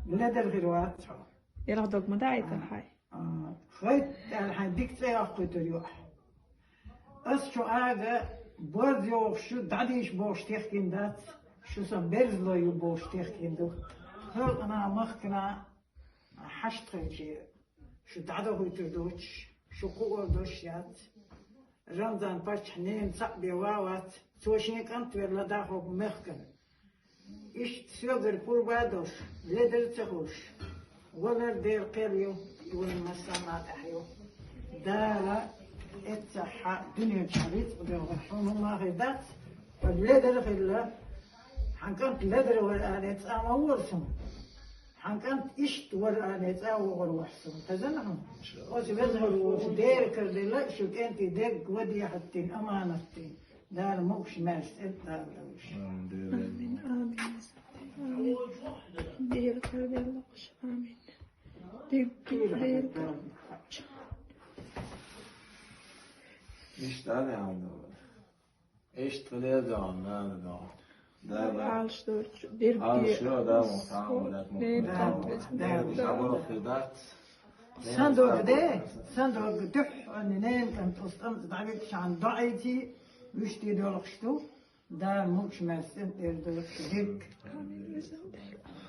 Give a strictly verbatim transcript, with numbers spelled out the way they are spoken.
Ледар хир вац хьо. Ирах дог ма даийтар хьай. А, хайтта аьлла хьайн дика цӀе йоккхуьйтур ю ахь. Ас шун ага борз йогӀуш ю, дӀадийша бохуш техкина дац, шу сан берзалой ю бохуш техкина ду. Халкъана, махкана хьашт хилча, шу дӀадохуьйтур доцуш, шу кхуор долуш яц. Рамзан-паччахь ненан цхьаъ бен ван вац, цо шен кӀант велла даха хӀокху мехкан. Иштта соьгара пурба а долуш, ледар а ца хуьлуш, валар Делан кхел ю, и вайн массарна а тӀехь ю. Дала эццахь хьан дуьнен чохь рицкъ доьхур хьуна хӀумма а хир дац, ткъа ледар а хилла, хьан кӀант ледар вара аьлла цӀа ма вора суна. Хьан кӀант иштта вара аьлла цӀа вогӀур ву суна. Хезна хьуна? Оцу везар волчу Дела караделла шу кӀентий дерг ван дехьа дина, аманат дина. Дала могуш-маьрша цӀена Дала долуш. Амин, амин. Амин. Дела караделла уьш. Амин. Дерг Дела караделла. Иштта а ваьлла. Иштта хилла догӀу, нана догӀу. Да, да. Алш дорчу, дерг Алш де. Йо, да, мо, тамо, да, мо. Нен Да, кам да, без да, нен да. Шаболх дац. Сан дог де, сан дог дуьхьа, ани нен кам тус тӀамца дӀавигчан доӀайти, вуьшти долуш ду. Да, мукш мастен тӀера долуш дерг. Амин, везан Дела.